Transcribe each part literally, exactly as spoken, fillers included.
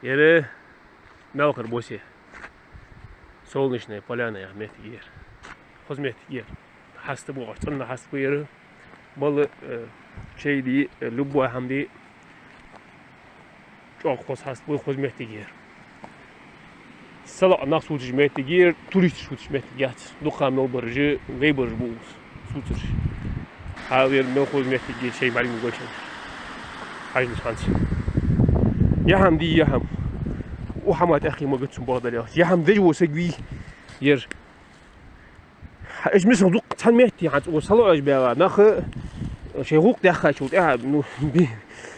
Ер Мелхара боссе, Солнечная Поляна яха моттиг я ер. Хоза моттиг я ер. Хьаста ба, оаш цӀена хьаста ба ер. Мала, э, чай де, э, любой хӀама де, чӀоагӀа хоза хьаста ба, хоза моттиг я ер. СалаӀа нах суташ моттиг я ер, туристаш суташ моттиг яц. Дукха мел бараш, гай бараш ба укхаза суташ. Хьал ер мел хоза моттиг я, шоай бӀаргагуш. Хьажалаш хӀанз. Ер хӀама де, ер хӀама. Укх хӀаман тӀехьа ма гӀерта цун, бакъдар аьлча. Ер хӀама деш вола саг вий ер. Хьа, уж миска дукха цхьан метте хьанца укхаза салаӀаш баьгӀа нах, шоай гӀулакх даьхачул тӀехьагӀа, ну, би-,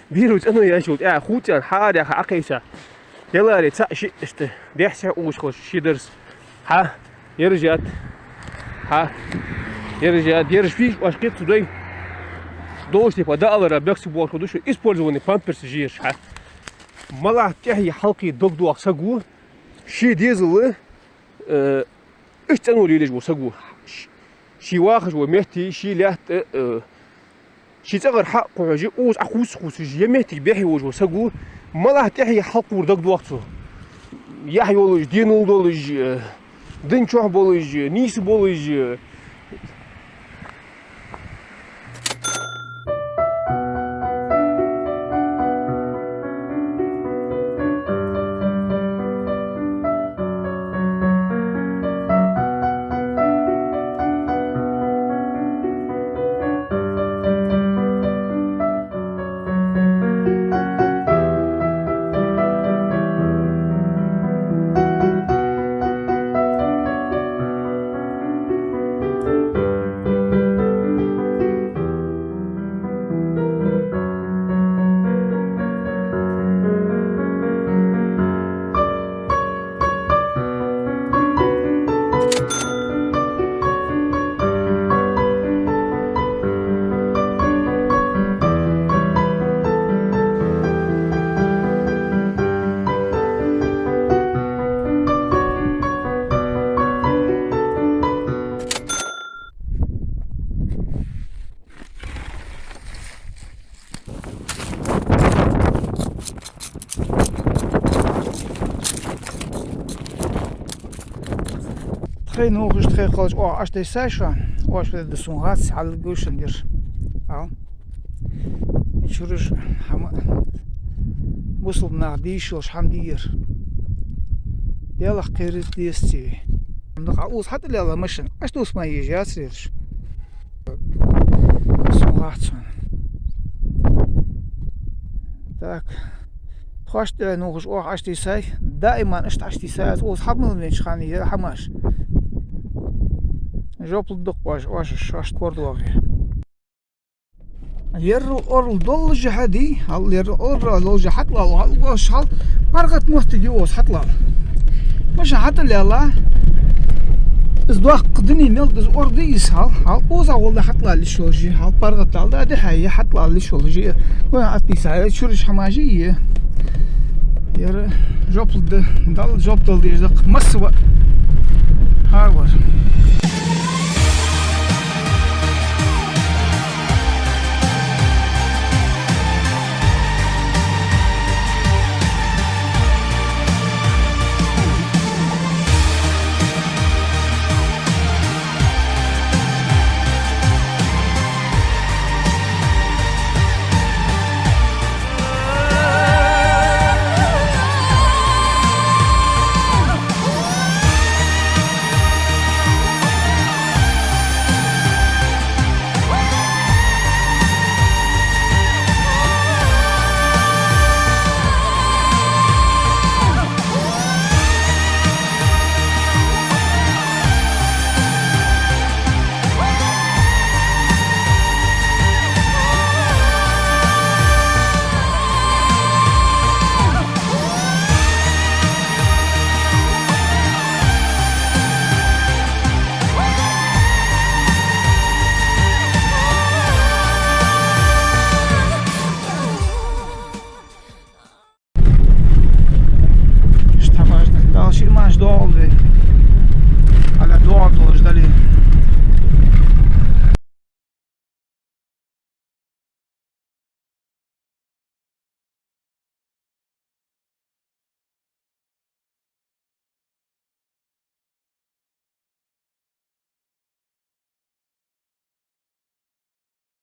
беро цӀено яьчул тӀехьагӀа, хувцаенна хьаара яха Ӏокхайса. Яларе цаӀ-шиъ иштта дехьа-сехьа укхаза хилча ши дарс. Хьа, ераш яд. Хьа, ераш яд. Ераш фийш оаш кхетац дой. Долча тайпара дӀаалара бехк ца боаккхаш да шо, использованный памперсаш я ераш, хьа. МалхӀа тӀехье хьалкхе дог доагӀа саг ва, ший дезал, э, иштта цӀено лелаеш вола саг ва. Ш-, ший вахаш вола метте, ший лаьтта, э, ший цӀагӀара хьакхухьаш, укхаза Ӏокхувсаш-кхувсаш, ер моттиг бӀехъе волаш вола саг ва, малхӀа тӀехье хьалкхувра дог доагӀа цо. Яхь йолаш, денал долаш, э, дин чу болаш, э, нийса болаш, э, Тхоай нувхаш, тхоай кхалаш, оаха Ӏочутайса шоана, оаш фу де деза сона хац, хьалгуш дар. Ала? Чураш хӀама, бусалба наха дийша йолаш хӀама да ер. Даьлах кхераш дезац вай. Амма укхаза хьатӀалаьлча машина Ӏочутувса ма езаш яцар ераш. Сона хац хьона. Так. Тхоаш тӀа нувхаш оаха Ӏочутайсай. Даиман иштта Ӏочутайсай аз укхаза хьаб мел венча хана ер хӀамаш. Жоп лургда-кх оаш, оаш шоашта кор доагӀе. Ер орал доллаже хьадий, хьал ер орал доллаже хьатӀалаьлча, хьал оаш хьал паргӀата моттиг я укхаза хьатӀалаьлча. Машина хьатӀалаьлча, из доккха дунен мел да из, ор да из хьал, хьал укхаза гӀолла хьатӀалаьлча йиш йолаш я, хьал паргӀата лаьлча, дехьа я хьатӀалаьлча йиш йолаш я. Вай Ӏотийса, чураш хӀамаш я. Ер жоп лургда, Далла жоп дала деза да-кх массавар. Хьавар.